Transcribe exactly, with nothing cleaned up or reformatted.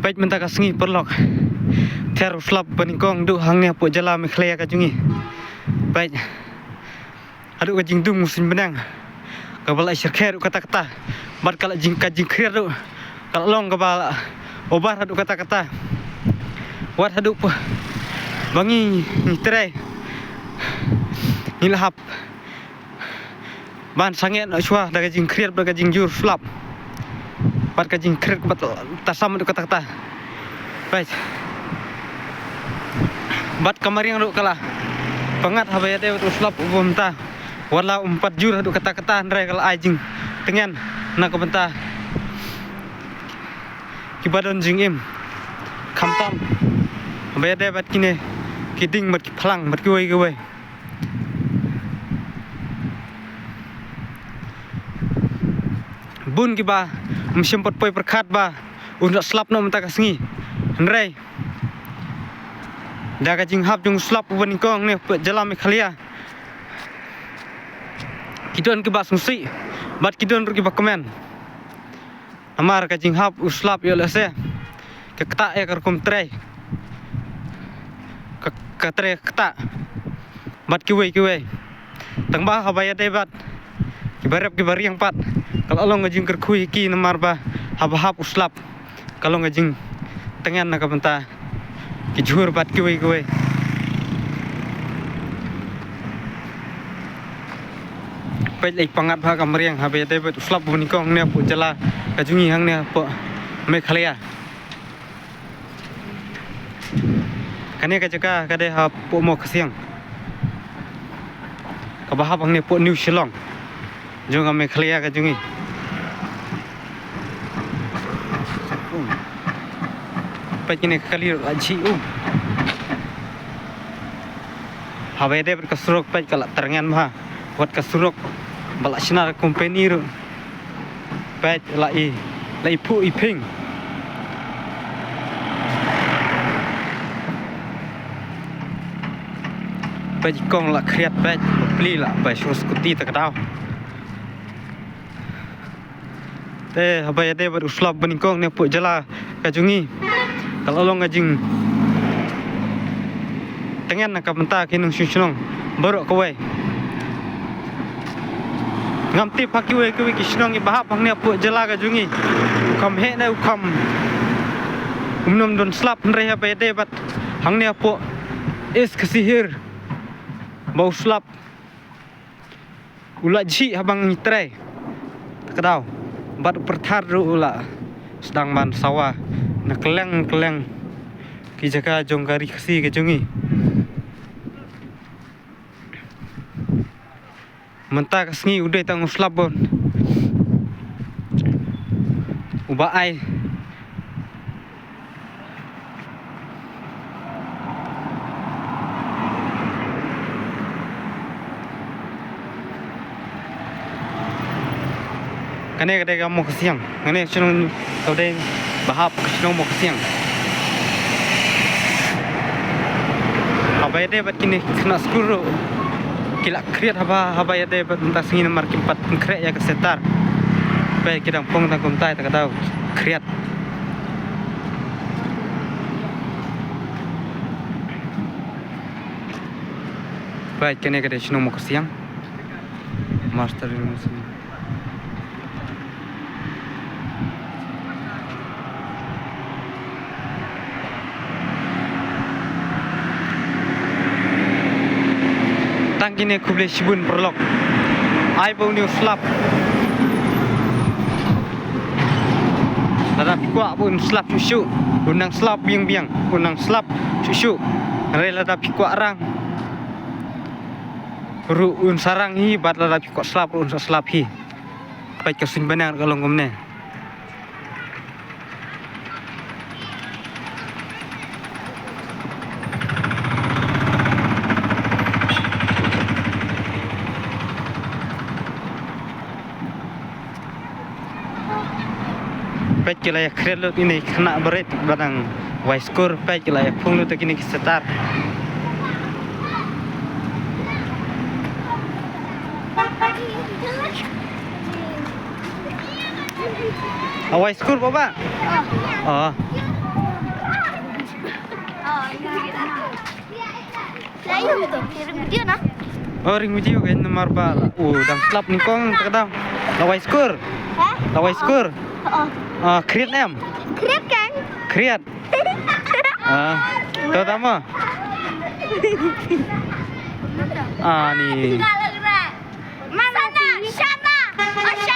Peit mynta ka sngi paralok. Thiar u slap ba nyngkong duh hangne hapoh jylla Meghalaya ka jong ngi. Peit. Haduh ka jingdum u suiñ bneng kaba la syrkhei haduh katta katta. Bad ka la jing, ka jingkhriat haduh ka la long kaba la over haduh katta katta. Wat haduh pa ba ngi, ngi trei ngi la hap ban sangeh noh shuwa da ka jingkhriat bad ka jingjur slap. Bad ka jingkhriat bad tasam haduh katta katta. Peit. Bad ka mariang ruh ka la pyngngad haba ïadei bad u slap uba mynta. Wat la um pat jur haduh katta katta hynrei ka la ai jingtngen na ka bynta kiba don jingim. Khamtam haba ïadei bad kine ki dieng bad ki phlang bad kiwei kiwei. Bun kiba ym shym pat poi pyrkhat ba un da slap noh mynta ka sngi. Hynrei da ka jinghap jong u slap uba nyngkong ne peit jylla Meghalaya, ki don kiba sngewsih bad ki don ruh kiba kmen. Namar ka jinghap u slap ïoh lehse ka ktah ïa ka rukom trei, ka, ka trei ka ktah bad kiwei kiwei. Tang ba haba ïadei bad kiba rep kiba riang pat ka la long ka jingkyrkhu ïa ki namar ba haba hap u slap ka long ka jingtngen na ka bynta ki jhur bad kiwei kiwei. Peit la i pyngngad bha ka mariang haba ïadei bad u slap uba nyngkong hangne hapoh jylla ka jong ngi hangne hapoh Meghalaya. Kane ka jaka ka dei hapoh Mawkhasiang kaba hap hangne hapoh New Shillong jong ka Meghalaya ka jong ngi. Peit kine ka kali ruh la jhieh um. Haba ïadei bad ka surok peit ka la tyrngen bha. Wat ka surok ba la shna da ka company ruh. Peit la i, la i phuh i ping. Peit i kong la khriat peit, bapli la bai shu scooty ta ka daw. Te haba ïadei bad u slap ba nyngkong ne hapoh jylla ka jong ngi ka la long ka jingtngen na ka bynta ki nongshong shnong baroh kawei. Ngam tip ha kiwei kiwei ki shnong kiba hap hangne hapoh jylla ka jong ngi u kham heh ne u kham um nym don slap, hynrei haba ïadei bad hangne hapoh East Khasi Hills ba u slap u la jhieh haba ngi trei ta ka daw. Bad u pyrthar ruh u la sdang ban sawa na kylleng kylleng ki jaka jong ka ri Khasi ka jong ngi. Mynta ka sngi u dei tang u slap bun uba ai. Kane ka dei ka Mawkhasiang. Kane ka shnong ka dei ba hap ka shnong Mawkhasiang. Haba ïadei bad kine ki khynnah skul ruh ki la khriat haba, haba ïadei bad mynta sngi namar kim pat pynkhreh ïa ka setar. Peit ki dang phong tang kumtai ta ka daw khriat. Peit kane ka dei shnong Mawkhasiang. Master University. Tang kine khublei shibun paralok. Ai ba une u slap. Lada phi kwah ba un slap shuh shuh, un nang slap biang biang, un nang slap shuh shuh. Hynrei lada phi kwah rang ruh un sa rang hi, bad lada phi kwah slap ruh un sa slap hi. Peit ka suiñ bneng ka long kumne. Peit ki la ïa khriat lut ine i khynnah barit ba dang wai skur, peit ki la ïa phung lut da kine ki setar. A wai skur baba? Oh. Ayo, tu. Ring video na. Oh, ring video kan namar ba la. Oh, dang slap ni kong tak dang. Lawai skur. Ha? Lawai skur. Oh. Ah, kriat em. Kriat kan? Kriat. Ah, tu tama. Ah, ni. Mana? Sana, sana.